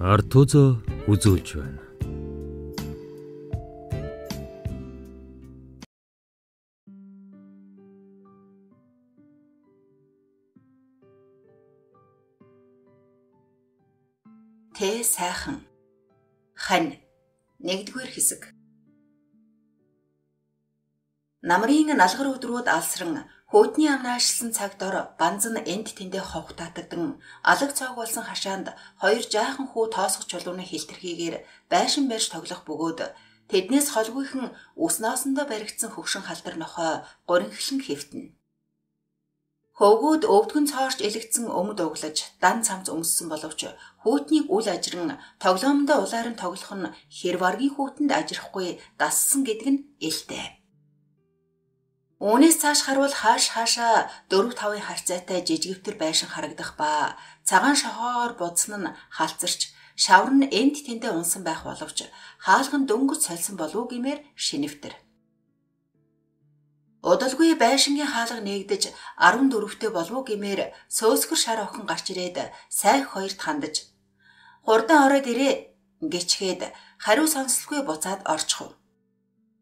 Артузо үзүүлж байна. Тэ сайхан хань 1-р хэсэг. Намрын налгар өдрүүд алсран хүүдний амнаашлсан цаг дор банзан энд тэндээ ховх татагдан алаг цоог болсон хашаанд хоёр жаахан хүү тоосох чулууны хилтерхийгээр байшин барьж тоглох бөгөөд тэднээс холгүйхэн үс ноосондоо баригдсан хөгшин халдар нохой гуринхлан хэвтэнэ. Хөвгүүд өвдгөн цоорч элэгдсэн өмд углаж дан цамц өмссөн боловч хүүтнийг үл ажран тоглоомдоо улаар нь тоглох нь хэр варгийн хүүтэнд ажрахгүй дассан гэдэг нь элтэй. Үүнээс цааш харуул хааш хаашаа 4-5-ын харьцаатай жижигвтер байшин харагдах ба цагаан шохоогоор будсан нь халцарч шавар нь энд тэндээ унсан байх боловч хаалга нь дөнгөж сольсон болов уу гэмээр шинэвтер. Удалгүй байшингийн хаалга нээгдэж 14-тэй болов уу гэмээр сөөсгөр шар охин гарч ирээд сайх хоёрт хандаж хурдан ороод ирээ гэчгээд хариу сонсолгүй буцаад орчихов.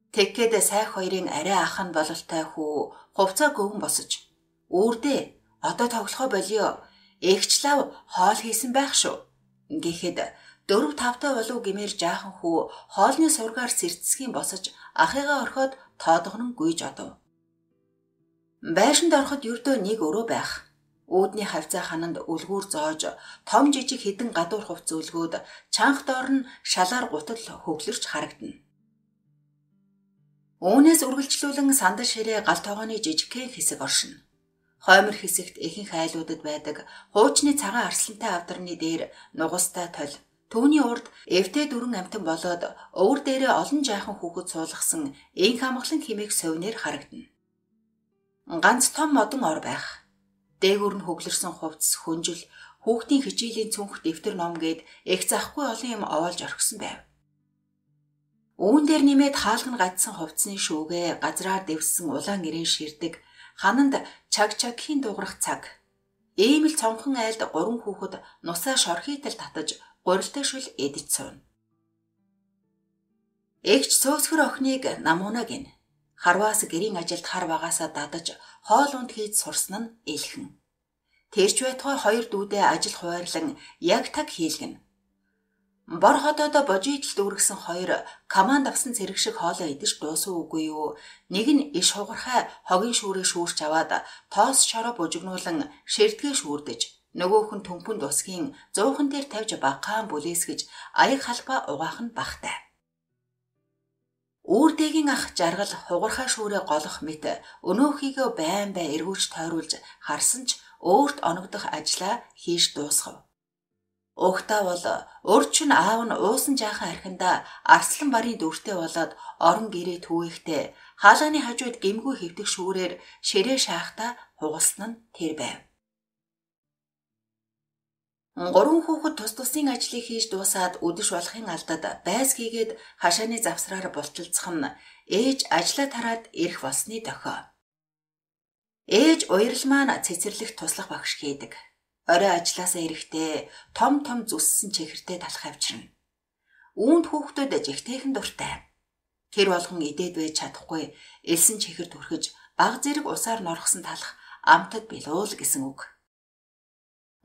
Тэгэхэд сайх хоёрын арай ах нь бололтой хүү хувцаа гөвөн босож үүрдээ одоо тоглохоо болио эгчлав хоол хийсэн байх шүү гэхэд 4-5-тай болов гэмээр жаахан хүү хоолны сургаар сэрцсгийн босож ахыгаа орхиод тоодгонон гүйж одов. Байшинд ороход ердөө нэг өрөө байх. Үүдний хавцаа хананд үлгүүр зоож том жижиг хэдэн гадуур хувц зөөлгөөд чанх доор нь шалаар гутал хөглөрч харагдана. Үүнээс үргэлжлүүлэн сандал ширээ гал тогооны жижигхэн хэсэг оршино. Хоймор хэсэгт ихэнх айлуудад байдаг хуучны цагаан арслантай авдарны дээр нугастай тол. Түүний урд эвтэй дөрвөн амьтан болоод өвөр дээрээ олон жаахан хүүхэд суулгасан энх амгалан химээх совнэр харагдана. Ганц том модон ор байх. Дээгүүр нь хөглөрсөн хувцас, хөнжил, хүүхдийн хичээлийн цүнх дэвтэр ном гээд эх захгүй олон юм овоолж орхисон байв. Үүн дээр нэмээд хаалга нь гадсан хувцсны шүүгээ газраар дэвссэн улаан гэрийн ширдэг хананд чаг чагхийн дуугарах цаг. Ийм л цонхон айлд гурван хүүхэд нусаа шорхийтал татаж гурилтай шүл эдэж сууна. Эгч цөөсгөр охиныг намууна гин. Харваас гэрийн ажилд хар багаасаа дадаж хоол унд хийж сурсан нь элхэн. Тэрч байтугай хоёр дүүдээ ажил хуваарлан яг таг хийлгэнэ. Бор ходоодоо божийтл дүүргэсэн хоёр команд авсан цэрэг шиг хоолоо идэж дуусав үгүй юу? Нэг нь иш хугархай хогийн шүүрээ шүүрч аваад тоос шороо бужигнуулан ширдгээ шүүрдэж нөгөөх нь төмпөнд усгийн зуухан дээр тавьж багаан бүлээсгэж аяг халбаа угаах нь багтай. Үүрдэгийн ах жаргал хугархай шүүрээ голох мэт өнөөхийгөө байн бай эргүүлж тойруулж харсан ч өөрт оногдох ажлаа хийж дуусгав. Угтаа бол урд чинь аав нь уусан жаахан архиндаа арслан барын дүртэй болоод орон гэрээ түүхэхдээ хаалганы хажууд гэмгүй хэвтэх шүүрээр ширээ шаахтаа хугалсан нь тэр байв. Гурван хүүхэд тус тусын ажлыг хийж дуусаад үдэш болохын алдад байс хийгээд хашааны завсраар булталцах нь ээж ажлаа тараад ирэх болсны дохио. Ээж уярл маань цэцэрлэгт туслах багш хийдэг. Орой ажлаасаа ирэхдээ том том зүссэн чихэртэй талах авчирна. Үүнд хүүхдүүд жигтэйхэн дуртай. Тэр болгон идээд байж чадахгүй элсэн чихэр түрхэж баг зэрэг усаар норхсон талах амтад билуул гэсэн үг.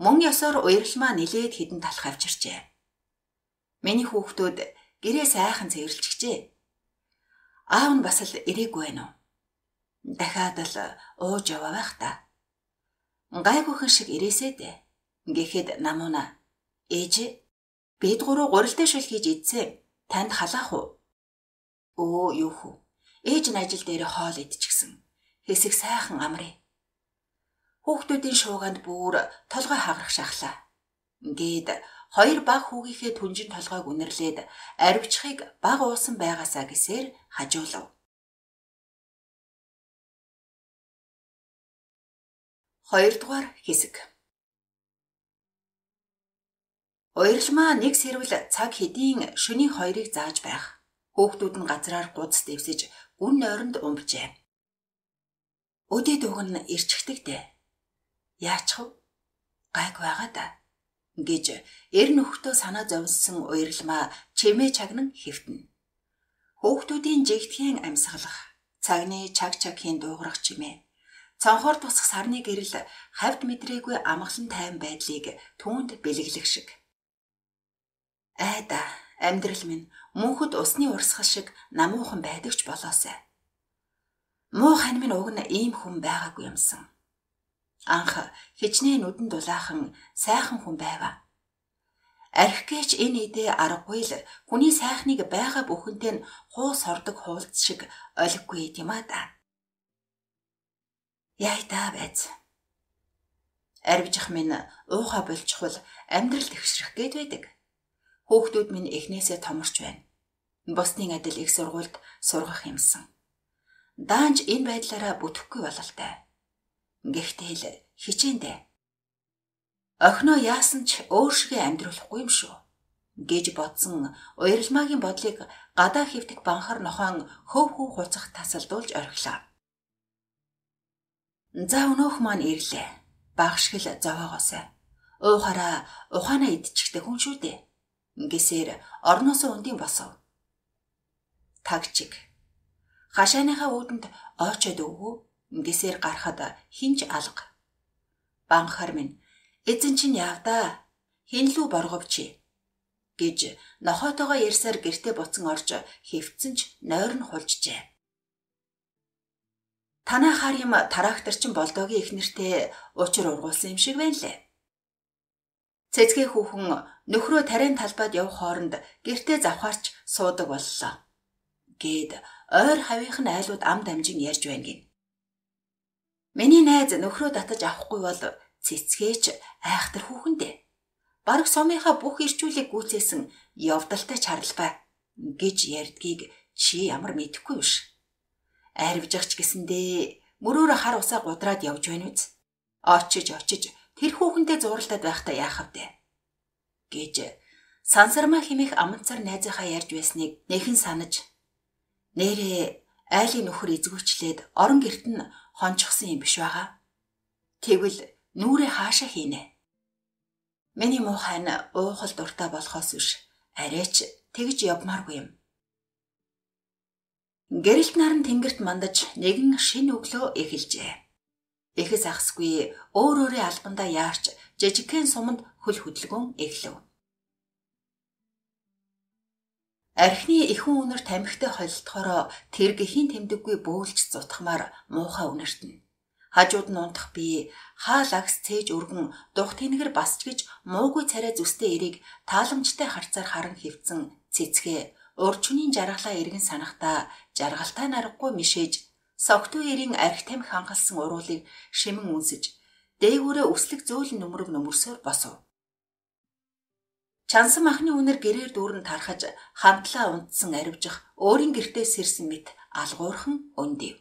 Мөн ёсоор уярламаа нилээд хідэн талах авчирчээ. Миний хүүхдүүд гэрээ сайхан цэвэрлчихжээ. Аав нь бас л ирээгүй байна уу? Дахиад л ууж яваа байх та. Гайгүйхэн шиг ирээсэй дээ. Гэхэд намууна. Ээж бид гурав гурилтай шөл хийж идсэн. Танд халаах уу? Өө юу хүү. Ээж нь ажил дээр хоол идчихсэн. Хэсэг сайхан амрыг. Хүүхдүүдийн шууганд бүр толгой хагарах шахлаа. Ингээд хоёр баг хүүгийнхээ түнжин толгойг үнэрлээд арвичихыг баг уусан байгаасаа гэсээр хажуулав. Хоёрдугаар хэсэг. Уярламаа нэг сэрвэл цаг хэдийн шөнийн 2-ыг зааж байх. Хүүхдүүд нь газраар гудас дэвсэж гүн нойронд умбжээ. Өдөө дүүг нь ирчихдэг дээ. Яачих вэ? Гайг байгаа да. Гэж эр нөхдөө санаа зовсон уярламаа чимээ чагнан хэвтэнэ. Хүүхдүүдийн жигдэхэн амьсгалах, цагны чаг чагхийн дуугарах чимээ, цонхоор тусах сарны гэрэл хавьд мэдрээгүй амгалан тайван байдлыг түүнд бэлэглэх шиг. Айда амьдрал минь мөнхөд усны урсгал шиг намуухан байдагч болоосай. Муу хань минь уг нь ийм хүн байгаагүй юмсан. Анх хичнээн нүдэн дулаахан сайхан хүн байваа. Арх гээч энэ идэ аргагүй л хүний сайхныг байгаа бүхэнтэй нь хуу сордог хуулц шиг олиггүй юм а да. Яйдаа байз. Арвижих минь ууха болчихвол амьдрал тэгшрэх гээд байдаг. Хүүхдүүд минь эхнээсээ томорч байна. Бусдын адил их сургуульд сургах юмсан. Даанч энэ байдлаараа бүтэхгүй бололтой. Гэхдээ л хичээндээ. Охиноо яасан ч өөр шигээ амьдруулахгүй юм шүү гэж бодсон уярламаагийн бодлыг гадаа хэвтэх банхар нохоон хөв хөв хуцах тасалдуулж орхилоо. За өнөөх маань ирлээ. Баг шиг л зовоогоосай. Уухаараа ухаанаа идчихтэй хүн шүү дээ. Гэсээр орноосоо өндийн босов. Тагчиг. Хашааныхаа үүдэнд оочод өгөө. Гэсээр гарахад хинч алга. Банхар минь эзэн чинь явдаа. Хин лүү борговч гэж нохоотойгоо ярьсаар гэртээ буцан орж хэвтсэн ч нойр нь хулжжээ. Танаа хар юм трактор чин болдоогийн их нэртэй учир ургуулсан юм шиг байна лээ. Цэцгээ хүүхэн нөхрөө тариан талбайд явх хооронд гэртээ завхаарч суудаг боллоо. Гээд ойр хавийнх нь айлууд ам дамжин ярьж байна гин. Миний найз нөхрөө татаж авахгүй бол цэцгээч айхтар хүүхэндээ. Бараг сумынхаа бүх ирчүүлийг гүйцээсэн явдалтай чарлбай гэж ярьдгийг чи ямар мэдэхгүй биш. Арвижгач гэсэндээ мөрөөрөө хар усаа гудраад явж байна үз. Очиж очиж тэр хүүхэндээ зууралдаад байхдаа яах вэ? Гэж сансармаа химих аманцар найзынхаа ярьж байсныг нэхэн санаж нэрээ айлын нөхөр эзгүүчлээд орон герт нь хончсон юм биш байгаа. Тэгвэл нүрээ хаашаа хийнэ? Миний муухай нь уухал дуртай болохоос биш арайч тэгж явмааргүй юм. Гэрэлт наран тэнгэрт мандаж нэгэн шин өглөө эхэлжээ. Эхэс ахсгүй өөр өөрийн албандаа яарч жижигхэн суманд хөл хөдөлгөөн эхлэв. Архины ихэн үнэр тамхитай холилдохороо тэр гэхийн тэмдэггүй бөөлж зутхмаар муухай үнэртэнэ. Хажууд нь унтах би хаа лагс цээж өргөн дух тэнгэр басч гэж муугүй царай зүстэй эрийг тааламжтай харцаар харан хөвцөн цэцгээ урчны жаргалаа эргэн санахдаа жаргалтай наргагүй мишээж согтуу эрийн арх тамхи хангалсан уруулыг шимэн үнсэж дээгүүрээ өслөг зөөлөн нүмерэг нүмерсөөр босов. Чансан махны үнэр гэрээр дүүрэн тархаж хамтлаа унтсан аривжих өөрийн гэртээ сэрсэн мэт алгуурхан өндөв.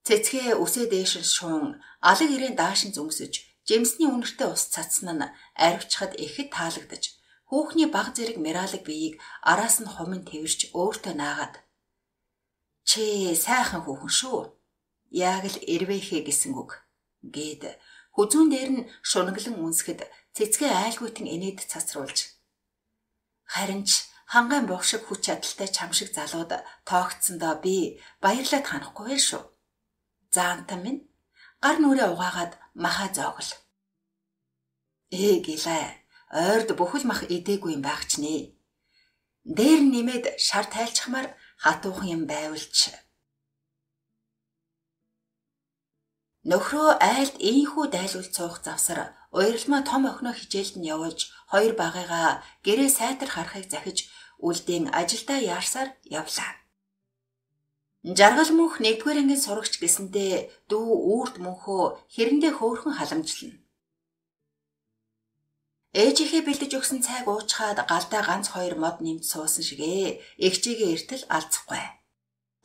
Цэцгээ үсээ дээш нь шуун алаг ирээн даашин зүмсэж жимсний үнэртэй ус цацсан нь аривчхад ихэд таалагдаж хүүхний баг зэрэг миралаг биеийг араас нь хумын тэрч өөртөө наагаад чи сайхан хүүхэн шүү. Яг л эрвээхэ гэсэн үг гээд хүзүүн дээр нь шунаглан үнсэхэд цэцгээ айлгуйтан инээд цацруулж харин ч хангайн буг шиг хүч чадалтай чам шиг залууд тоогцсондоо би баярлаад ханахгүй байх шүү. Заантан минь гар нүрээ угаагаад махаа зоогл. Ээ гэлээ. Ойрд бүхэл мах идээгүй юм байх ч нэ. Дээр нэмээд шар тайлчхмаар хатуухан юм байвалч. Нөхрөө айлд ийхүү дайлуул цуух завсар уярламаа том охиноо хичээлд нь явуулж хоёр багыгаа гэрээ сайтар харахыг захиж үлдээн ажилдаа яарсаар явлаа. Жаргал мөнх нэгдүгээр ангийн сурагч гэсэндээ дүү үүрд мөнхөө хэрэндээ хөөрхөн халамжлана. Ээжийнхээ бэлдэж өгсөн цайг уучхаад галдаа ганц хоёр мод нэмж суусан шигээ эгчийгээ эртэл алцахгүй.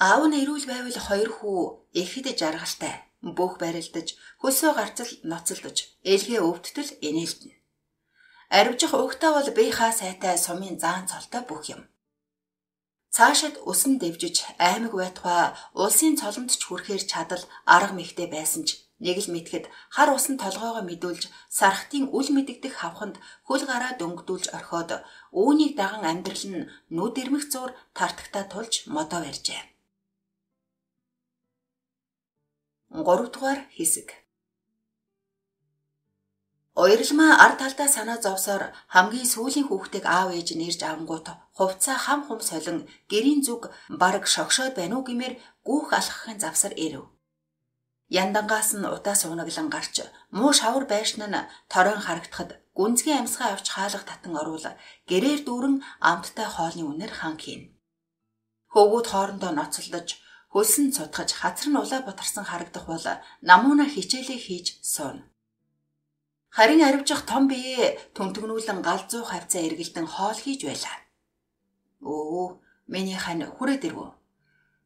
Аав нь эрүүл байвал хоёр хүү ихэд жаргалтай бүх барилдаж хөлсөө гарцал ноцолдож элгээ өвдтөл инээлтэнэ. Аривжих угтаа бол бийнхаа сайтай сумын заан цолтой бүх юм. Цаашид усан дэвжиж аймаг байтугай улсын цоломд ч хүрэхээр чадал арга мэхтэй байсан ч Нэг л мэтгэд хар усан толгоогоо мэдүүлж сархтын үл мэдэгдэх хавханд хөл гараа дөнгөдүүлж орхиод үүнийг даган амьдрал нь нүд ирмэх зуур тартагтаа тулж модоо барьжээ. 3 дугаар хэсэг. Уяралмаа ард талдаа санаа зовсоор хамгийн сүүлийн хүүхдийг аав ээж нь ирж авангуут хувцаа хам хум солин гэрийн зүг бараг шогшоод байна уу гэмээр гүүх алхахын завсар ирэв. Яндангаас нь утаас унаглан гарч муу шавар байшин нь торон харагдахад гүнзгий амьсгаа авч хаалга татан оруул гэрээр дүүрэн амттай хоолны үнэр хан хийн. Хөвгүүд хоорондоо ноцолдож хөлсөн цутгаж хацар нь улаа бутарсан харагдах бол намууна хичээлээ хийж сууна. Харин аривжих том биеэ түнтгнүүлэн гал зуу хавцаа эргэлдэн хоол хийж байлаа. Өө, миний хань хүрээд ирвэ.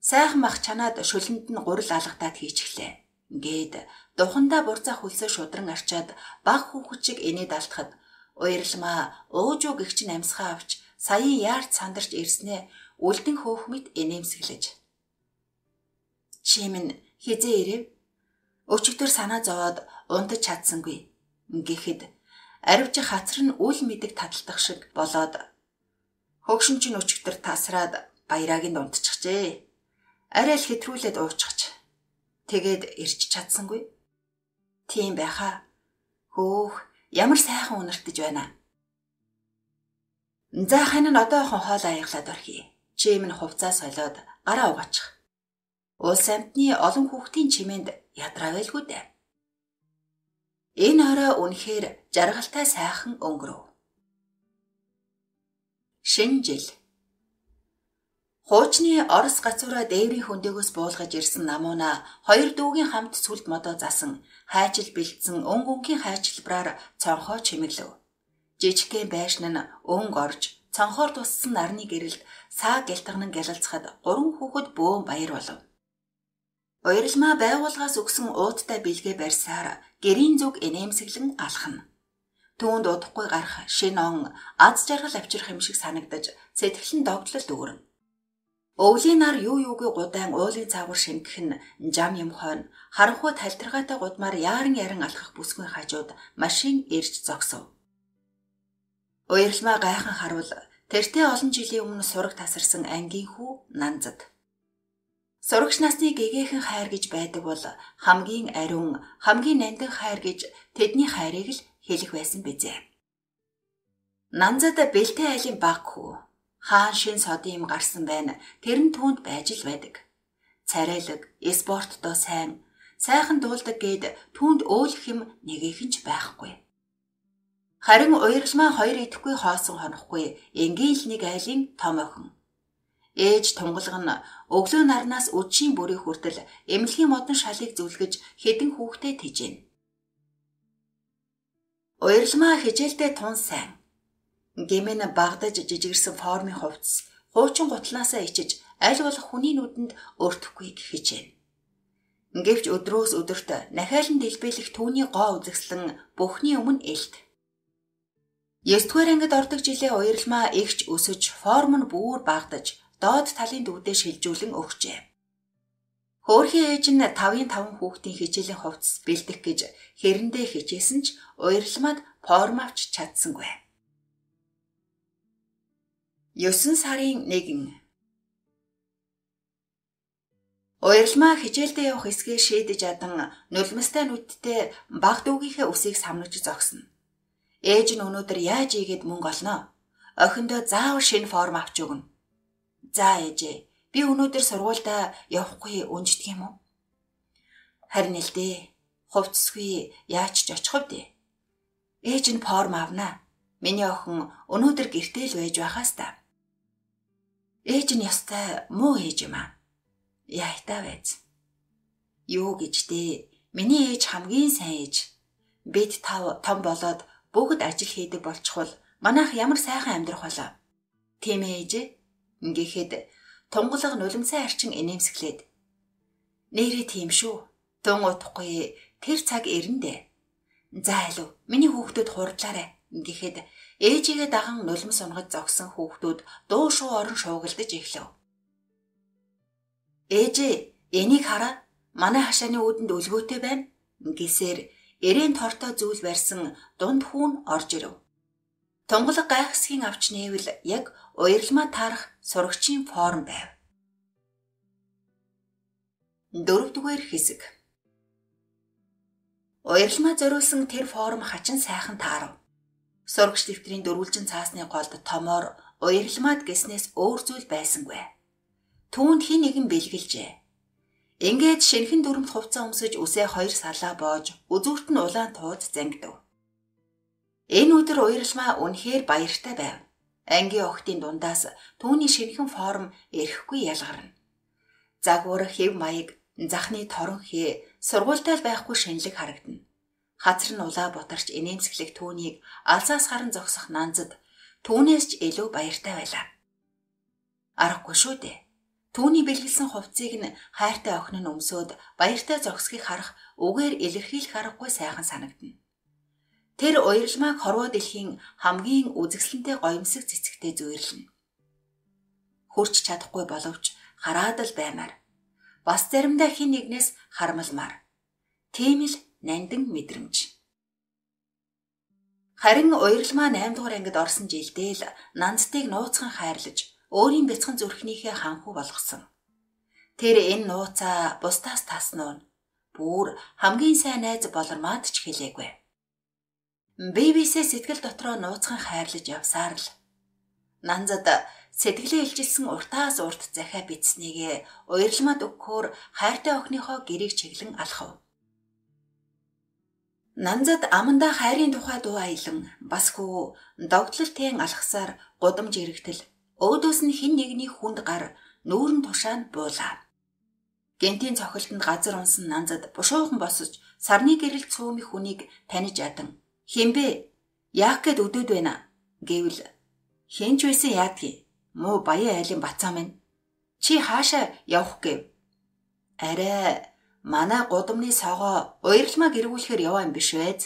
Сайхан мах чанаад шүлэнд нь гурил алгадаад хийчихлээ. Ингээд духандаа бурзаа хөлсөө шудран арчаад баг хүүхэд шиг инээд алтахад уяралмаа уужуу гэгч нь амьсгаа авч саяын яарч сандарч ирснээ үлдэн хөөх мэт инээмсэглэж. Чи минь хизээ ирэв? Өчигдөр санаа зовоод унтаж чадсангүй. Гэхэд аривжих хацар нь үл мэдэг таталтах шиг болоод хөгшин чинь өчигдөр тасраад баярааг нь унтчихжээ. Арай л хэтрүүлээд уучгач. Тэгээд ирч чадсангүй. Тийм байхаа. Хөөх, ямар сайхан үнэртэж байна. За хань нь одоохон хоол аяглаад орхий. Чи минь хувцаа солиод гараа угаачих. Улс амтны олон хүүхдийн чимээнд ядраа байлгүй дээ. Энэ орой үнэхээр жаргалтай сайхан өнгөрөв. Шинэ жил. Хуучны Орос гацуураа дээврийн хөндөгөөс буулгаж ирсэн намууна хоёр дүүгийн хамт сүлд модоо засан хайчил бэлдсэн өнгө өнгийн хайчилбараар цонхоо чимэглэв. Жижигхэн байшин нь өнгө орж цонхоор туссан нарны гэрэлд саа гялтганан гялалцахад гурван хүүхэд бөөн баяр болов. Уяралмаа байгууллагаас өгсөн ууттай бэлгээ барьсаар гэрийн зүг инээмсэглэн алхна. Түүнд удахгүй гарах шинэ он аз жаргал авчрах юм шиг санагдаж сэтгэл нь догдлолд өгөрнө. Өвлийн нар юу юугүй гудаан уулын цаагуур шимгэх нь жам юм хойно харанхуй талтаргаатай гудмаар яаран яран алхах бүсгүй хажууд машин ирж зогсов. Уяралмаа гайхан харуул тэртээ олон жилийн өмнө сураг тасарсан ангийн хүү Нанзад. Сурагч насны гэгээхэн хайр гэж байдаг бол хамгийн ариун, хамгийн нандин хайр гэж тэдний хайрыг л хэлэх байсан бизээ. Нанзад бэлтэй айлын баг хүү. Хаан шин содын юм гарсан байна. Тэр нь түүнд байж л байдаг. Царайлаг, спортдоо сайн, сайхан дуулдаг гээд түүнд өөлөх юм нэгэхэн ч байхгүй. Харин уяралмаа хоёр идэхгүй хоосон хонохгүй энгийн л нэг айлын том охин. Ээж тунгалга нь өглөө нарнаас үдшийн бүрийн хүртэл эмнэлгийн модон шалыг зүлгэж хэдэн хүүхдээ тэжээнэ. Уяралмаа хичээлдээ тун сайн. Гэмэн багдаж жижигэрсэн формын хувцас хуучин гутлаасаа ичиж аль болох хүний нүдэнд өртөхгүй хичээнэ. Гэвч өдрөөс өдөрт нахиалан дэлбэлэх түүний гоо үзэсгэлэн бүхний өмнө элт. 9 дугаар ангид ордог жилээ уяралмаа эгч өсөж форм нь бүр багдаж доод талын дүүдээ шилжүүлэн өгчээ. Хөөрхийн ээж нь 5-ын 5 хүүхдийн хичээлийн хувцас бэлдэх гэж хэрэндээ хичээсэн ч уяралмаад форм авч чадсангүй. 9 сарын 1. Уяралмаа хичээлдээ явах хэсгээ шийдэж адан нулимстай нүдтэй баг дүүгийнхээ үсийг самнаж зогсно. Ээж нь өнөөдөр яаж ийгээд мөнгө олно? Охиндоо заавал шинэ форм авч өгнө. За ээжээ, би өнөөдөр сургуульдаа явахгүй унждаг юм уу? Харин л дээ. Хувцсгүй яаж ч очих вэ? Ээж нь форм авнаа. Миний охин өнөөдөр гэртээ л байж байхаас та. Ээж нь ёстой муу ээж юм аа. Яайтаа байз. Юу гэж дээ? Миний ээж хамгийн сайн ээж. Бид тав том болоод бүгд ажил хийдэг болчихвол манайх ямар сайхан амьдрах болоо. Тийм ээ ээжээ. Ингээд тунгалаг нулимсаа арчин инээмсэглээд. Нэрээ тийм шүү. Тун удахгүй тэр цаг ирнэ дээ. За алив миний хүүхдүүд хурдлаарай. Ингээд ээжигээ даган нулимс унгаж зогсон хүүхдүүд дуу шуу орон шуугилдаж эхлэв. Ээжээ, энийг хараа. Манай хашааны үүдэнд өлгөөтэй байна Гэсээр эрээн тортой зүйл барьсан дунд хүүн орж ирэв. Тунгалаг гайхсхийн авч нээвэл яг уярламаа таарах сурагчийн форм байв. 4-р хэсэг. Уярламаа зориулсан тэр форм хачин сайхан таарав. Сурагч дэвтрийн дөрвөлжин цаасны голд томоор уярламаад гэснээс өөр зүйл байсангүй. Түүнд хэн нэгэн бэлгэлжээ. Ингээд шинэхэн дүрмт хувцас өмсөж үсээ 2 салаа боож үзүүрт нь улаан тууз зангидав. Энэ өдөр уярламаа үнэхээр баяртай байв. Ангийн охидын дундаас түүний шинэхэн форм эрэхгүй ялгарна. Загвар, хэв маяг, захны торон хээ, сургуультай л байхгүй шинэлэг харагдана. Хацар нь улаа бутарч инээмсэглэх түүнийг алсаас харан зогсох нанзад түүнээс ч илүү баяртай байлаа. Аргагүй шүү дээ. Түүний бэлгэлсэн хувцсыг нь хайртай охин нь өмсөөд баяртай зогсхийг харах үгээр илэрхийлэх аргагүй сайхан санагдана. Тэр уярламааг хорвоо дэлхийн хамгийн үзэсгэлэнтэй гоёмсог цэцэгтэй зүйрлэнэ. Хөрч чадахгүй боловч хараад л баймаар. Бас заримдаа хэн нэгнээс харамлмаар. Тийм л нандин мэдрэмж. Харин уярламаа 8 дугаар ангид орсон жилдээ л нанцдыг нууцхан хайрлаж өөрийн бяцхан зүрхнийхээ ханхүү болгосон. Тэр энэ нууцаа бусдаас таснуу бүр хамгийн сайн найз болормаад ч хэлээгүй. Бибисээ сэтгэл дотроо нууцхан хайрлаж явсаар л нанзад сэтгэлээ илчилсэн уртаас урт захиа бичснийгээ уярламаад өгөхөөр хайртай охиныхоо гэрийг чиглэн алхав. Нанзад амандаа хайрын тухай дуу аялан бас хүү догтлол тэн алхасаар гудамж эргэтэл өөдөөс нь хэн нэгний хүнд гар нүүрэн тушаа нь буулаа. Гентийн цохилтонд газар унсан нанзад бушуухан босож сарны гэрэл цуумих хүнийг таних ядан. Хинбэ? Яах гээд өдөөд байна? Гэвэл хэн ч байсан яадгийг. Муу баян айлын бацаа минь. Чи хаашаа явах гэв? Арай манай гудамны согоо уярламаа гэргүүлэхээр яваа юм биш вэ?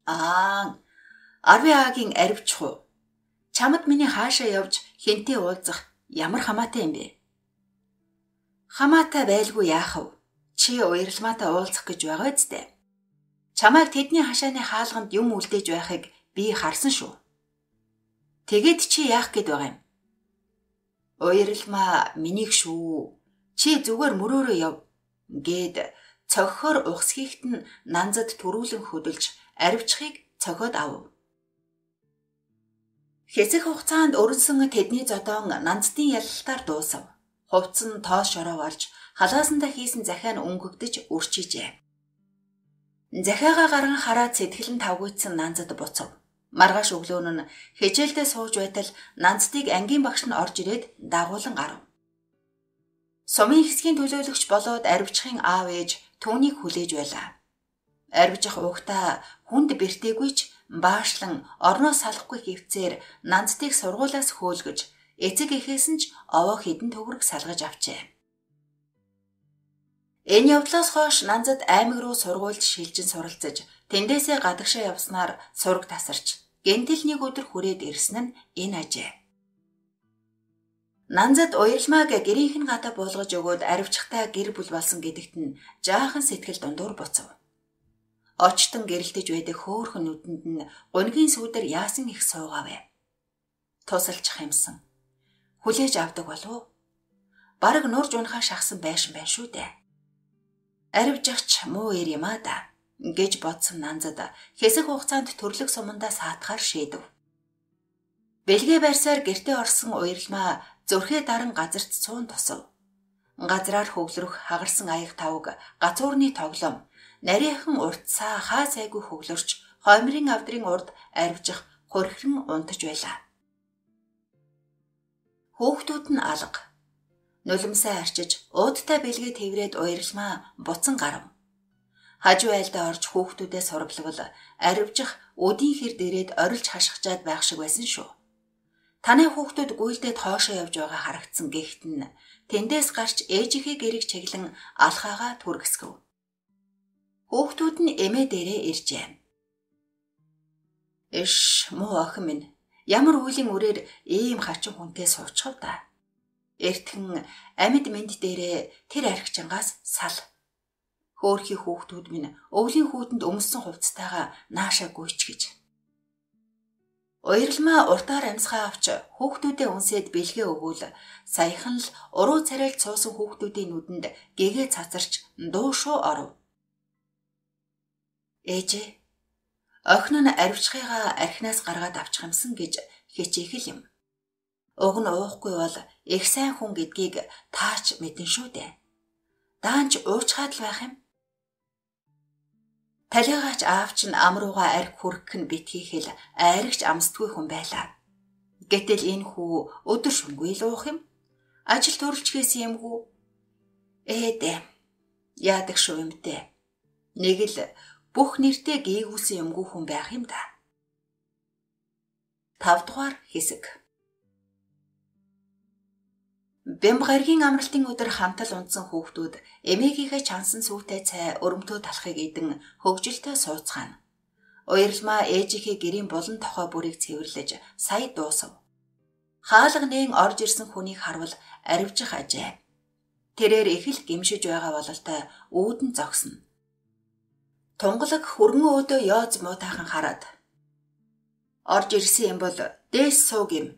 Аа, Арви-агийн аривчих уу? Чамд миний хаашаа явж хэнтэй уулзах ямар хамаатай юм бэ? Хамаатай байлгүй яах вэ? Чи уярламаатай уулзах гэж байгаа үстэй. Чамайг тэдний хашааны хаалганд юм үлдээж байхыг би харсан шүү. Тэгээд чи яах гээд байгаа юм? Уярламаа минийг шүү. Чи зүгээр мөрөөрөө яв гээд цохихоор ухсхийгт нь нанзад төрүүлэн хөдөлж аривчхыг цохиод авав. Хэсэг хугацаанд өрнсөн тэдний зодоон нанцдын ялалтаар дуусав. Хувцас нь тоос шороо болж халаасандаа хийсэн захиа нь өнгөгдөж үрчижээ. Захиагаа гарган хараад сэтгэл нь тавгуйтсан нанзад буцав. Маргааш өглөө нь хичээлдээ сууж байтал нанцдыг ангийн багш нь орж ирээд дагуулan гарав. Сумын хэсгийн төлөөлөгч болоод аривчхын аав ээж түүнийг хүлээж байлаа. Аривчих угтаа хүнд бэртээгүй ч баашлан орноос салахгүй хэвцээр нанцдыг сургуулиас хөөлгөж эцэг эхээс нь ч овоо хэдэн төгрөг салгаж авчээ. Энэ явдлаас хойш нанзад аймаг руу сургуульд шилжин суралцаж тэндээсээ гадагшаа явснаар сураг тасарч гэнтэл нэг өдөр хүрээд ирсэн нь энэ ажээ. Нанзад уярламааг гэрийнх нь гадаа буулгаж өгөөд аривчхтай гэр бүл болсон гэдэгт нь жаахан сэтгэл дундуур буцав. Очтон гэрэлтэж байдаг хөөхөн нүдэнд нь гунгийн сүүдэр яасан их суугаавэ. Тусалж хямсан. Хүлээж авдаг болов уу? Бараг нурж унахаа шахсан байшин байна шүү дээ. Аривжихч муу ир юм аа да гэж бодсон нанзад хэсэг хугацаанд төрлөг сумандаа саатахаар шийдэв. Бэлгээ барьсаар гэртээ орсон уярламаа зүрхээ даран газарт цуун тусав. Газраар хөглөрөх хагарсан аяг тавг, гацуурны тоглоом, нарийнхан уртсаа хаа сайгүй хөглөрч хоймрын авдрын урд аривжих хөрхрөн унтаж байлаа. Хүүхдүүд нь алга. Нулимсаа арчиж уудтай бэлгээ тэврээд уярламаа буцан гарав. Хажуу айлдаа орж хүүхдүүдээ сургалвал аривжих үдийн хэр дээрээд орилж хашгичаад байх шиг байсан шүү. Таны хүүхдүүд гүйлдээд хоошоо явж байгаа харагдсан гэхэд нь тэндээс гарч ээжийнхээ гэрийг чиглэн алхаагаа түргэсгэв. Хүүхдүүд нь эмээ дээрээ иржээ. Эш муу охин минь ямар үеийн үрээр ийм хачин хүнтэй суучихв та. Эртхэн амьд мэнд дээрээ тэр архичингаас сал. Хөөрхий хүүхдүүд минь өвлийн хүүтэнд өмссөн хувцастайгаа наашаа гүйч гэж. Уяралмаа уртаар амьсгаа авч хүүхдүүдээ үнсээд бэлгээ өгвөл саяхан л уруу царайлж суусан хүүхдүүдийн нүдэнд гэгээ цацарч дуу шуу оров. Ээжээ, охин нь аривчхыгаа архинаас гаргаад авчих юмсан гэж хичээх л юм. Уг нь уухгүй бол их сайн хүн гэдгийг таач мэдэн шүү дээ. Даанч уучхаад л байх юм. Талигаач аав чинь ам руугаа арх хүргэх нь битгий хэл айрагч амсдгүй хүн байлаа. Гэтэл энэ хүү өдөр шөнөгүй л уух юм. Ажил төрөлж хийсэн юмгүй. Ээдэ. Яадаг шүү юмтэй. Нэг л бүх нэртэй гээгүүлсэн юмгүй хүн байх юм да. 5 дугаар хэсэг. Бямб гаригийн амралтын өдөр хамтал унтсан хүүхдүүд эмээгийнхээ чансан сүүтэй цай өрөмтөө талхыг идэн хөгжилтэй сууцгаана. Уяралмаа ээжийнхээ гэрийн булан тохой бүрийг цэвэрлэж сая дуусав. Хаалга нээн орж ирсэн хүнийг харвал аривжих ажээ. Тэрээр их л гимшиж байгаа бололтой үүдэн зогсно. Тунгалаг хөргөн өөдөө ёоз муутайхан хараад орж ирсэн юм бол дээс сууг юм.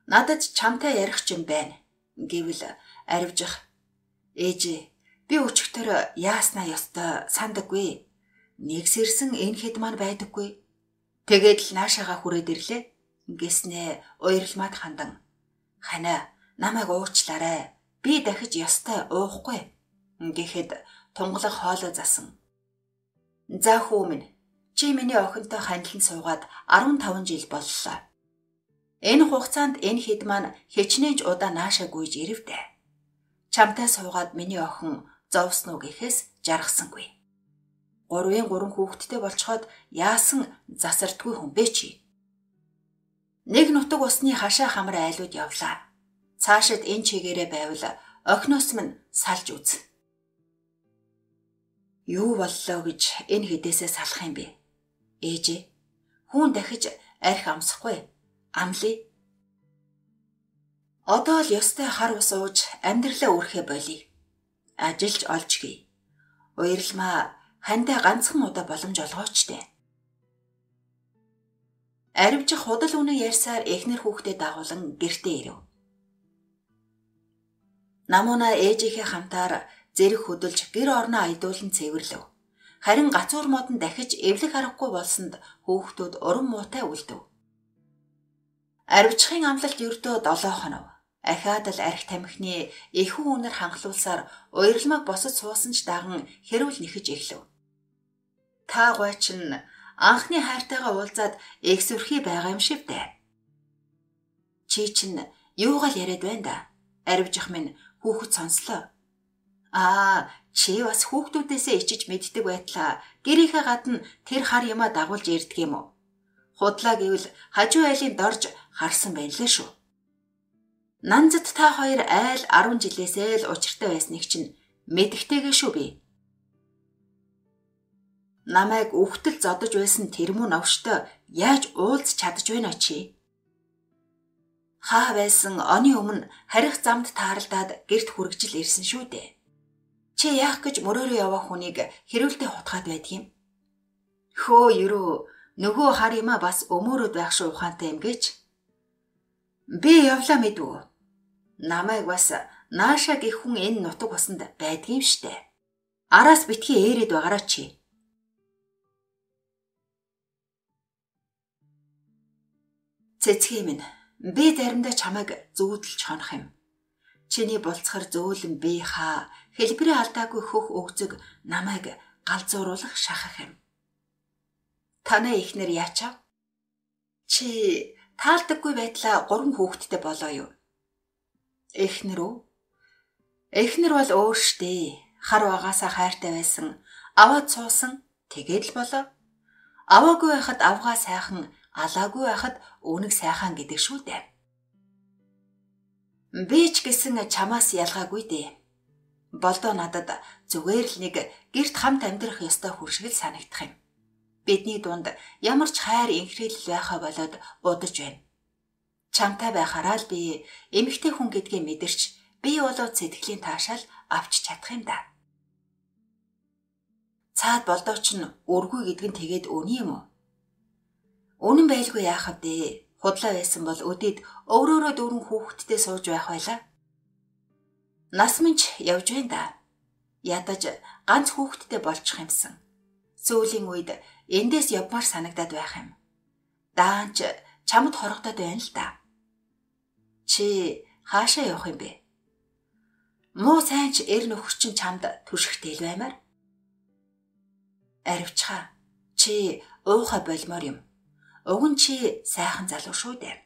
Надад чамтай ярих ч юм байна гэвэл аривжих ээжээ би өчигдөр яаснаа ёстой сандаггүй. Нэг сэрсэн энэ хэд маань байдаггүй. Тэгээд л наашаага хүрээд ирлээ гэснээ уяралмаад хандан ханаа намайг уучлаарай. Би дахиж ёстой уухгүй гэхэд тунгалаг хоолой засан. За хүү минь, чи миний охинтой ханилан суугаад 15 жил боллоо. Энэ хугацаанд энэ хэд маань хичнээн ч удаа наашаа гүйж ирэв дээ. Чамтай суугаад миний охин зовсон уу гэхээс жаргасангүй. 3-ын 3 хүүхэдтэй болцоход яасан засардгүй хүн бэ чи? Нэг нутаг усны хашаа хамар айлууд явлаа. Цаашид энэ чигээрээ байвал охиноос минь салж үз. Юу боллоо гэж энэ хэдээсээ салах юм бэ? Ээжээ, хүн дахиж арх амсахгүй. Амлая. Одоо л ёстой хар ус ууж амьдралаа өрхөө болъё. Ажилч олж гээ. Уяралмаа хандаа ганцхан удаа боломж олгооч дээ. Аривжих худал үнэн ярьсаар эхнэр хүүхдээ дагуулan гэртээ ирэв. Намууна ээжийнхээ хамтаар зэрэг хөдөлж гэр орноо аялуулан цэвэрлэв. Харин гацуур модон дахиж эвлэх аргагүй болсонд хүүхдүүд урам муутай үлдэв. Аривчхын амлалт ердөө 7 хонов. Ахиад л арх тамхины эхүү үнэр ханхлуулсаар уяралмааг босож суусан ч даган хэрүүл нэхэж эхлэв. Та гуай чинь анхны хайртайгаа уулзаад эгсвэрхий байгаа юм шиг дээ. Чи чинь юугаал яриад байна да? Аривжих минь хүүхэд сонслоо. Аа, чи бас хүүхдүүдээсээ ичиж мэддэг байтлаа. Гэрийнхээ гадна тэр хар юмаа дагуулж ирдэг юм уу? Худлаа гэвэл хажуу айлын дорж харсан байна лээ шүү. Нанзад та хоёр айл 10 жилээсээ л учиртай байсныг чинь мэдхтэйгээ шүү би. Намайг үхтэл зодож байсан тэр муу новштой яаж уулз чадж байна чи? Хаа байсан оны өмнө харих замд тааралдаад гэрт хүргэж л ирсэн шүү дээ. Чи яах гэж мөрөөрөө яваа хүнийг хэрүүлдэ хутгаад байдаг юм? Хөө ерөө нөгөө хар юмаа бас өмөөрөөд байх шүү ухаантай юм гэж. Би явлаа мэдв. Намайг бас нааша гэх хүн энэ нутаг усанд байдгийм штэ. Араас битгий ээрээд байгаараа чи. Цэцгий минь, би заримдаа чамайг зүүдэлж хонох юм. Чиний булцгар зөөлөн би хаа хэлбэрээ алдаагүй хөх өгзөг намайг галзууруулах шахах юм. Танай эхнэр яачав? Чи таалдаггүй байдлаа 3 хүүхэдтэй болоо юу? Эхнэр үү? Эхнэр бол өөр штэ. Хар багаасаа хайртай байсан. Аваад суусан. Тэгээд л болоо. Аваагүй байхад авгаа сайхан, алаагүй байхад өвнөг сайхан гэдэг шүү дээ. Би ч гэсэн чамаас ялгаагүй дээ. Болдоо надад зүгээр л нэг гэрт хамт амьдрах ёстой хүн шиг л санагдах юм. Бидний дунд ямар ч хайр инхрийлэл байхаа болоод удаж байна. Чамтай байхаараа л би эмэгтэй хүн гэдгээ мэдэрч би болоо сэтгэлийн таашаал авч чадах юм да. Цаад болдоо ч нь өргүй гэдэг нь тэгээд үний юм уу? Үнэн байлгүй яах вэ? Худлаа байсан бол өдөөд өврөөрөө дөрвөн хүүхэдтэй сууж байх байлаа. Нас минь ч явж байна да. Ядаж ганц хүүхэдтэй болчих юмсан. Сүүлийн үед эндээс явмаар санагдаад байх юм. Даанч чамд хорогдоод байна л да. Чи хаашаа явах юм бэ? Муу сайн ч эр нөхөр чинь чамд түшигтэй л баймаар. Аривчхаа чи уухай болмоор юм. Уг нь чи сайхан залуу шүү дээ.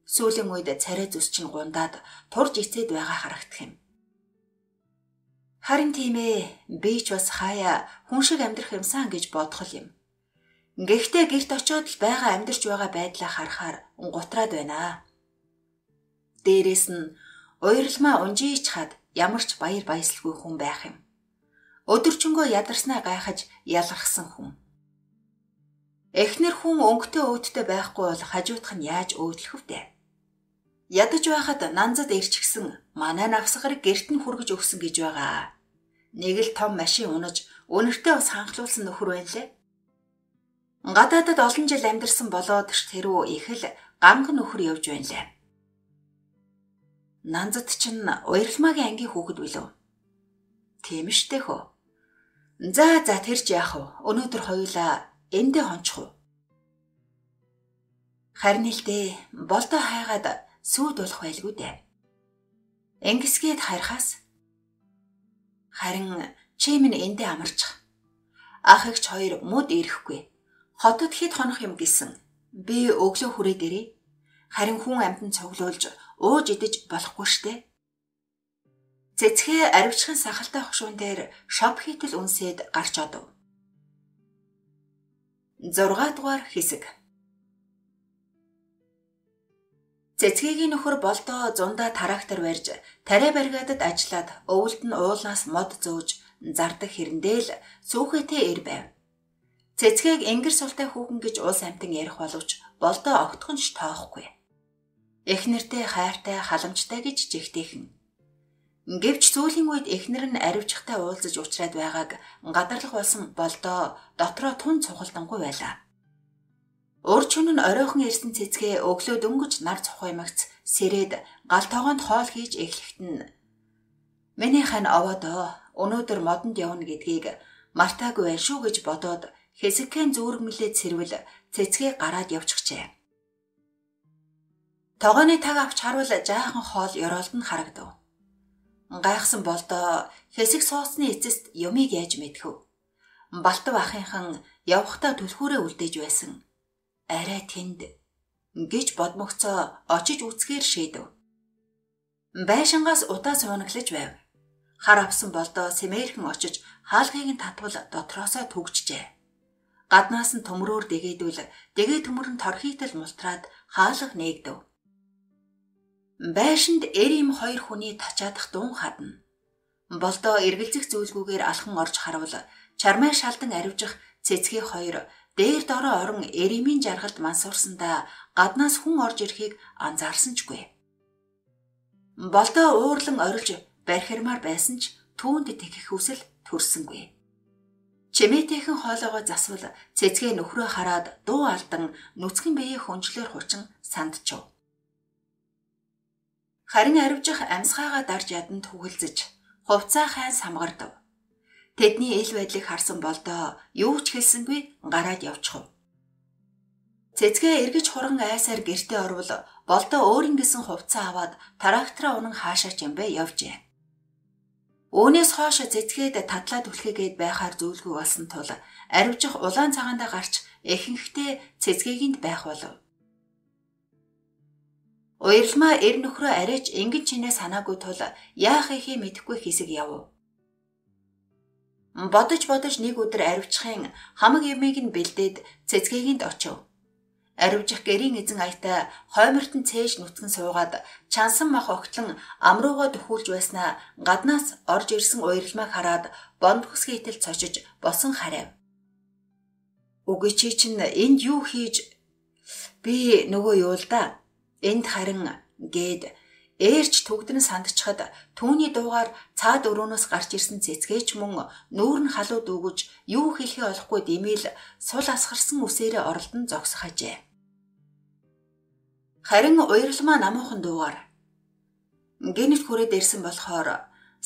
Сүүлийн үед царай зүс чинь гундаад турж ицээд байгаа харагдах юм. Харин тийм ээ, би ч бас хаяа хүн шиг амьдрах юмсан гэж бодох юм. Гэхдээ гэрт очиод л байгаа амьдарч байгаа байдлаа харахаар гутраад байна. Дээрээс нь уярламаа унжиж хад ямар ч баяр баясалгүй хүн байх юм. Өдөржингөө ядарснаа гайхаж ялгархсан хүн. Эхнэр хүн өнгөтэй өөдтэй байхгүй бол хажуудах нь яаж өөдлөх вдэ? Ядаж байхад нанзад ирчихсэн манай навсгарыг гэрт нь хүргэж өгсөн гэж байгаа. Нэг л том машин унаж үнэртээ бас ханхлуулсан нөхөр байна лээ. Гадаадад олон жил амьдарсан болоод ч тэрүү их л ганг нөхөр явж байна лээ. Нанзад чинь уярламаагийн ангийн хүүхэд билүү? Тийм штэ хөө. За тэр ч яах вэ? Өнөөдөр хоёулаа эндээ хончих уу? Харин л дээ болдоо хайгаад сүйд болох байлгүй дээ. Ингэсгээд харихаас харин чи минь эндээ амарчих. Ах эгч хоёр мод ирэхгүй. Хотод хэд хонох юм гэсэн. Би өглөө хүрээд ирээ. Харин хүн амьтан цуглуулж ууж идэж болохгүй штэ. Цэцгээ аривчхан сахалтай хошуун дээр шоп хийтэл үнсээд гарч одов. 6 дугаар хэсэг. Цэцгээгийн нөхөр болдоо зундаа трактор барьж тариа бригадад ажиллаад өвөлд нь уулнаас мод зөөж зардаг хэрэндээ л сүүхээтэй эр байв. Цэцгээг энгэр султай хүүхэн гэж улс амьтан ярих боловч болдоо огтхон ч тоохгүй. Эхнэртэй хайртай халамжтай гэж жигтэйхэн. Гэвч сүүлийн үед эхнэр нь аривчтай уулзаж уулзраад байгааг гадарлах болсон болдоо дотроо тун цухалдангүй байлаа. Ур чөн нь оройхон ирсэн цэцгээ өглөө дөнгөж нар цухаймагц сэрээд гал тогоонд хоол хийж эхлэхэд нь миний хань овоодоо өнөөдөр модонд явна гэдгийг мартаагүй байх шүү гэж бодоод хэсэгхэн зүүргэмлээ цэрвэл цэцгээ гараад явчихжээ. Тогооны таг авч харвал жаахан хоол ёроолд нь харагдав. Гайхсан болдоо хэсэг сууцны эцэст юмыг яаж мэдэх вэ? Балтав ахынхан явхдаа түлхүүрээ үлдээж байсан. Арай тэнд гэж бодмогцоо очиж үзэхээр шийдэв. Байшингаас удаа суунаглаж байв. Хар авсан болдоо сэмээрхэн очиж хаалгыг нь татвал дотроосоо түгжжээ. Гаднаас нь төмрөөр дэгээдвэл дэгээ төмөр нь торхийтал мултраад хаалга нээгдэв. Байшинд эр им хоёр хүний тачаадах дуун хадна. Болдоо эргэлзэх зүйлгүйгээр алхан орж харвал чармай шалдан аривжих цэцгээ хоёр дээр дороо орон эримийн жаргалд мансуурсандаа гаднаас хүн орж ирэхийг анзаарсан ч гүй. Болдоо уурлан орилж бархирмаар байсан ч түүнд тэгэх хүсэл төрсөнгүй. Чимээтэйхэн хоолоогоо засвал цэцгээ нөхрөө хараад дуу алдан нүцгэн биеэ хөнжлөөр хучин сандчив. Харин аривжих амьсгаагаа дарж ядан түгэлзэж хувцаа хайн самгардав. Тэдний ил байдлыг харсан болдоо юу ч хэлсэнгүй гараад явчихв. Цэцгээ эргэж хурган айсаар гэртээ орвол болдоо өөрийн гэсэн хувцаа аваад трактораа унан хаашаа ч юм бэ явжээ. Үүнээс хойш цэцгээд татлаа түлхээгээд байхаар зүйлгүй болсон тул аривжих улаан цагаандаа гарч ихэнхдээ цэцгээгэнд байх болов. Уярламаа эр нөхрөө арайч ингэн чинээ санаагүй тул яах ихээ мэдэхгүй хэсэг явв. Бодож бодож нэг өдөр аривчхын хамаг юмыг нь бэлдээд цэцгээгэнд очив. Аривжих гэрийн эзэн аятай хоймортон цээж нүцгэн суугаад чансан мах огтлон амруугаа дөхүүлж байснаа гаднаас орж ирсэн уярламааг хараад бомбогс хийтэл цочиж босон харайв. Үгүй чи чинь энд юу хийж би нөгөө юу л да. Энд харин гээд Ээрч түгдэн сандчихад түүний дуугаар цаад өрөөнөөс гарч ирсэн цэцгээч мөн нүүр нь халуу дүүгэж юу хэлэхээ олохгүй димэл сул асгарсан үсээрээ оролдон зогсох ажээ. Харин уярламаа намуухан дуугаар гэнэт хүрээд ирсэн болохоор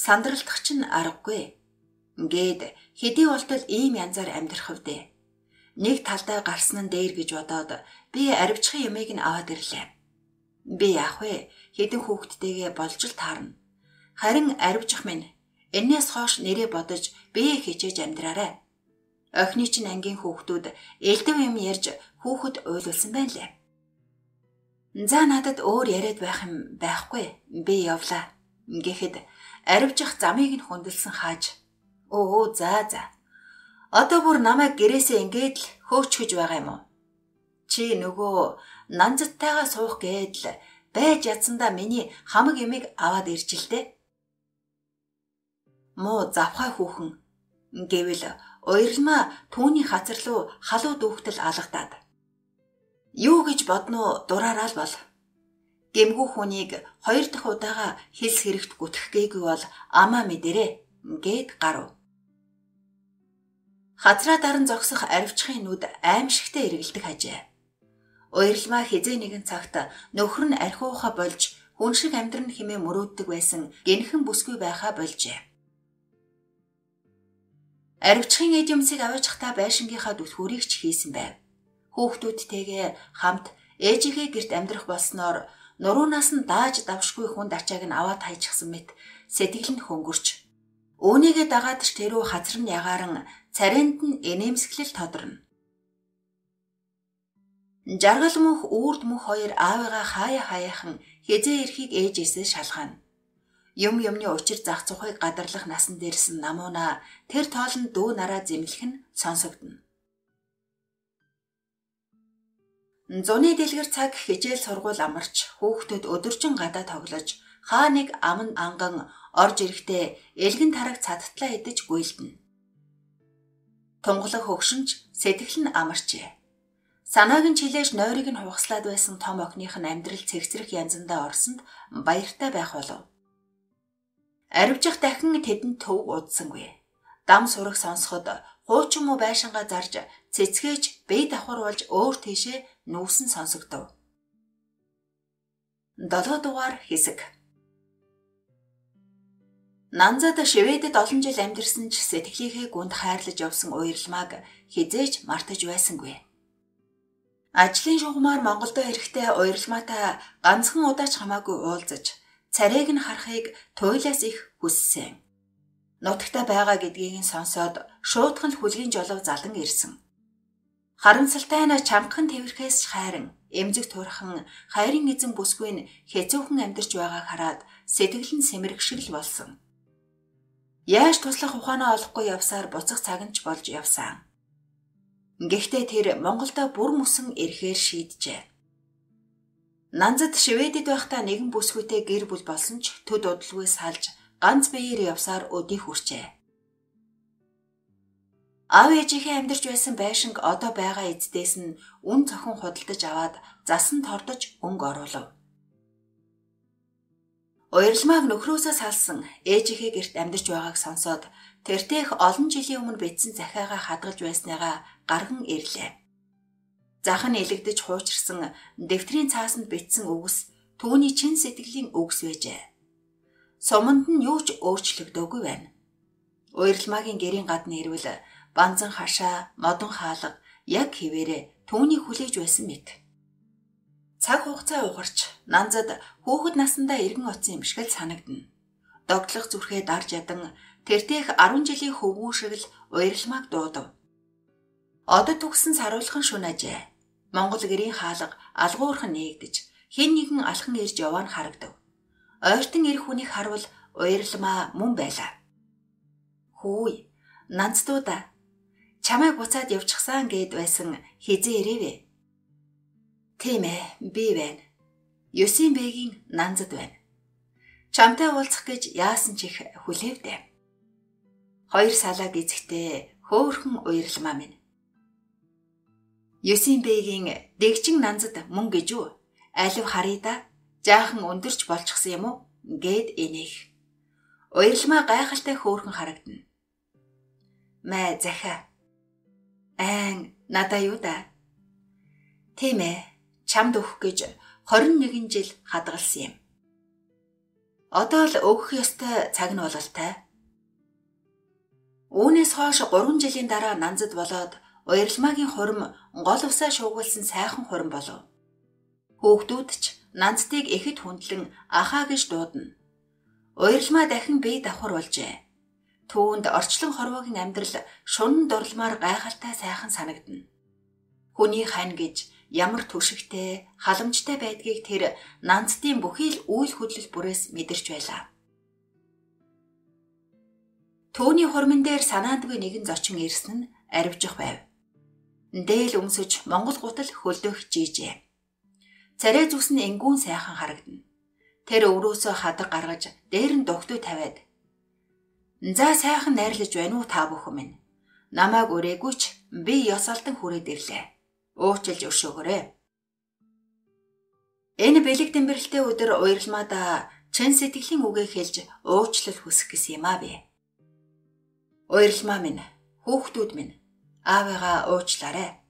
сандралтах чинь аргагүй. Ингээд хэдий болтол ийм янзаар амьдрах вдэ. Нэг талдаа гарсан нь дээр гэж бодоод би аривчхын ямыг нь аваад ирлээ. Би яах вэ? Хэдэн хүүхэдтэйгээ болж л таарна. Харин аривчих минь энээс хойш нэрээ бодож бие хичээж амьдраарай. Охины чинь ангийн хүүхдүүд элдв юм ярьж хүүхэд уйлуулсан байна лээ. За надад өөр яриад байх юм байхгүй. Би явлаа. Гэхэд аривчих замыг нь хүндэлсэн хааж өө за за. Одоо бүр намайг гэрээсээ ингээд л хөөчгөж байгаа юм уу? Чи нөгөө нанзаттайгаа суух гээд л байж ядсандаа миний хамаг ямыг аваад ирж л дээ. Муу завхай хүүхэн гэвэл уярламаа түүний хацар руу халуу дүүхтэл алгадаад. Юу гэж бодно дураараа л бол. Гэмгүү хүнийг хоёр дахь удаага хэлс хэрэгт гүтгэх гээгүй бол амаа мэдэрээ гээд гарав. Хазраа даран зогсох аривчхын нүд аимшигтэй эргэлдэх ажээ. Уярламаа хизээ нэгэн цагт нөхөр нь архиуха болж хүн шиг амьдран хэмээн мөрөөддөг байсан гинхэн бүсгүй байхаа болжээ. Аривчхын эд юмсыг аваачихтаа байшингийнхаа түлхүүрийг ч хийсэн байв. Хүүхдүүдтэйгээ хамт ээжийнхээ гэрт амьдрах болсноор нуруунаас нь дааж давшгүй хүнд ачааг нь аваад хайчихсан мэт сэтгэл нь хөнгөрч. Үүнийгээ дагаад ч тэрүү хазар нь ягааран царайнд нь инээмсэглэл тодорно. Жаргал мөнх үүрд мөнх хоёр аавыгаа хаяа хаяахан хизээ ирэхийг ээжээсээ шалгаана. Юм юмны учир зах зухыг гадарлах насан дээрсэн намууна тэр тоолонд дүү нараа зэмлэх нь сонсогдоно. Зуны дэлгэр цаг хичээл сургууль амарч хүүхдүүд өдөржин гадаа тоглож хаа нэг аман анган орж ирэхдээ элгэн тараг цадтлаа идэж гүйлдэнэ. Тунгалаг хөгшинч сэтгэл нь амарчээ. Санааг нь чилээж нойрыг нь хувгаслаад байсан том охиных нь амьдрал цэгцрэх янзандаа орсонд баяртай байх болов. Аривжих дахин тэдэнд төв удсангүй. Дам сураг сонсоход хуучин муу байшингаа зарж цэцгээж бие давхар болж өөр тийшээ нүүсэн сонсогдов. 7 дугаар хэсэг. Нанзад Шведэд олон жил амьдарсан ч сэтгэлийнхээ гүнд хайрлаж явсан уярламааг хизээж мартаж байсангүй. Ажлын шугамар Монголдо ирэхдээ уярламаатай ганцхан удаач хамаагүй уулзаж царайг нь харахыг туйлаас их хүссэн. Нутагта байгаа гэдгийг нь сонсоод шуутхан хүлгийн жолов залан ирсэн. Харамсалтай нь чамхан тэврэхээс хайран эмзэг турхан хайрын эзэн бүсгүй нь хэцүүхэн амьдарч байгааг хараад сэтгэл нь сэмэрэг шиг л болсон. Яаж туслах ухаанаа олохгүй явсаар буцах цаг нь ч болж явсан. Гэхдээ тэр Монголдо бүр мөсөн ирэхээр шийджээ. Нанзад Шведэд байхдаа нэгэн бүсгүйтэй гэр бүл болсон ч төд удалгүй салж ганц биеэр явсаар өдий хүрчээ. Аав ээжийнхээ амьдарч байсан байшинг одоо байгаа эздээс нь үн цохин худалдаж аваад засан тордож өнгө оруулав. Уярламааг нөхрөөсөө салсан ээжийнхээ гэрт амьдарч байгааг сонсоод тэртех олон жилийн өмнө бичсэн захиагаа хадгалж байсныгаа гарган ирлээ. Зах нь элэгдэж хуучирсан дэвтрийн цаасанд бичсэн үгс түүний чин сэтгэлийн үгс байжээ. Суманд нь юу ч өөрчлөгдөөгүй байна. Уярламаагийн гэрийн гадна ирвэл банзан хашаа, модон хаалга яг хэвээрээ түүнийг хүлээж байсан мэт. Цаг хугацаа угарч нанзад хүүхэд насандаа эргэн очсон юм шиг л санагдана. Догтлох зүрхээ дарж ядан тэртех 10 жилийн хөвгүүн шиг л уярламааг дуудав. Одод төгсөн саруулхан шүн ажээ. Монгол гэрийн хаалга алгуурхан нээгдэж хэн нэгэн алхан ирж яваа нь харагдав. Ойртон ирэх хүнийг харвал уярламаа мөн байлаа. Хүүй, нанцдуудаа чамайг буцаад явчихсан гэд байсан хизээ ирээвэ. Тийм ээ, би байна. Ёсийн бэгийн нанзад байна. Чамтай уулзах гэж яасан ч их хүлээвдэ. Хоёр салаа гизэгтээ хөөхөн уярламаа минь. Ёсийн бэгийн дэгжин нанзад мөн гэж үү? Алив харъя да. Жаахан өндөрч болчихсон юм уу? Гэд инээх. Уярламаа гайхалтай хөөрхөн харагдана. Мэ захиа. Айн надаа юу да? Тийм ээ. Чамд өгөх гэж 21 жил хадгалсан юм. Одоо л өгөх ёстой цаг нь бололтой. Үүнээс хойш 3 жилийн дараа нанзад болоод Уярламаагийн хурим гол усаа шуугуулсан сайхан хурим болов. Хүүхдүүд ч нанцдыг ихэд хүндлэн ахаа гэж дуудана. Уярламаа дахин бие давхар болжээ. Түүнд орчлон хорвоогийн амьдрал шунан дурламаар гайхалтай сайхан санагдана. Хүний хань гэж ямар түшигтэй, халамжтай байдгийг тэр нанцдын бүхий л үйл хөдлөл бүрээс мэдэрч байлаа. Түүний хурман дээр санаандгүй нэгэн зочин ирсэн нь аривжих байв. Дээл өмсөж Монгол гутал хөлдөөх жийжээ. Царай зүс нь энгүүн сайхан харагдана. Тэр өврөөсөө хадаг гаргаж дээр нь дугтуй тавиад "За сайхан найрлаж байна уу та бүхэн минь? Намайг үрээгүй ч би ёс алдан хүрээд ирлээ. Уучлж өршөөгөөрэй." Энэ бэлэг дэмбэрэлтэй өдөр Уярламаадаа чин сэтгэлийн үгээ хэлж уучлал хүсэх гэсэн юм аа би. Уярламаа минь, хүүхдүүд минь, аавыгаа уучлаарай.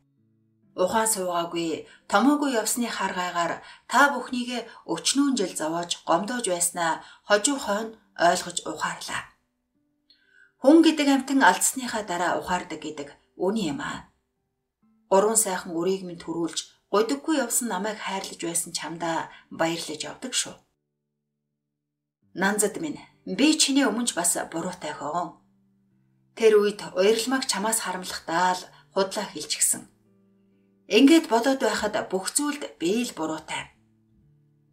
Ухаан суугаагүй, томоогүй явсны хар гайгаар та бүхнийг өчнөөн жил зовоож, гомдоож байснаа хожуу хойно ойлгож ухаарлаа. Хүн гэдэг амьтан алдсныхаа дараа ухаардаг гэдэг үнэн юм аа. Гурван сайхан үрийг минь төрүүлж, гудиггүй явсан намайг хайрлаж байсан чамдаа баярлаж явдаг шүү. Нанзад минь, би чиний өмнө ч бас буруутай хөө. Тэр үед Уярламааг чамаас харамлахдаа л худлаа хэлчихсэн. Ингээд бодоод байхад бүх зүйлд би л буруутай.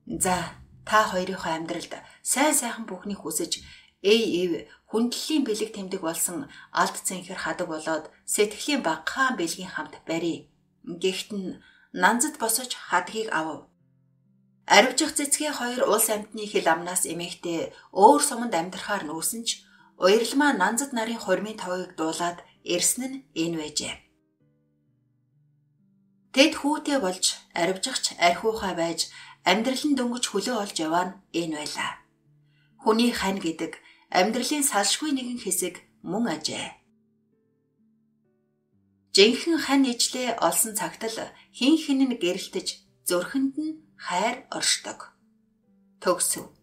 За, та хоёрынхоо амьдралд сайн сайхан бүхнийг хүсэж, эй эв хүндлэлийн бэлэг тэмдэг болсон алд цэнхэр хадаг болоод сэтгэлийн багахан бэлгийн хамт барь. Гэхдээ нь нанзад босож хадгийг авав. Аривжих цэцгийн хоёр улс амьтны хил амнаас эмээгтэй өөр суманд амьдрахаар нүүсэн ч Уярламаа нанзад нарын хурмын тогийг дуулаад ирсэн нь энэ байжээ. Тэд хүүтэй болж аривжихч архиухай байж амьдрал нь дөнгөж хөлөө олж яваа нь энэ байлаа. Хүний хань гэдэг амьдралын салшгүй нэгэн хэсэг мөн ажээ. Жинхэнэ хань ижлээ олсон цагт л хин хин нь гэрэлтэж зүрхэнд нь хайр оршдог. Төгсөв.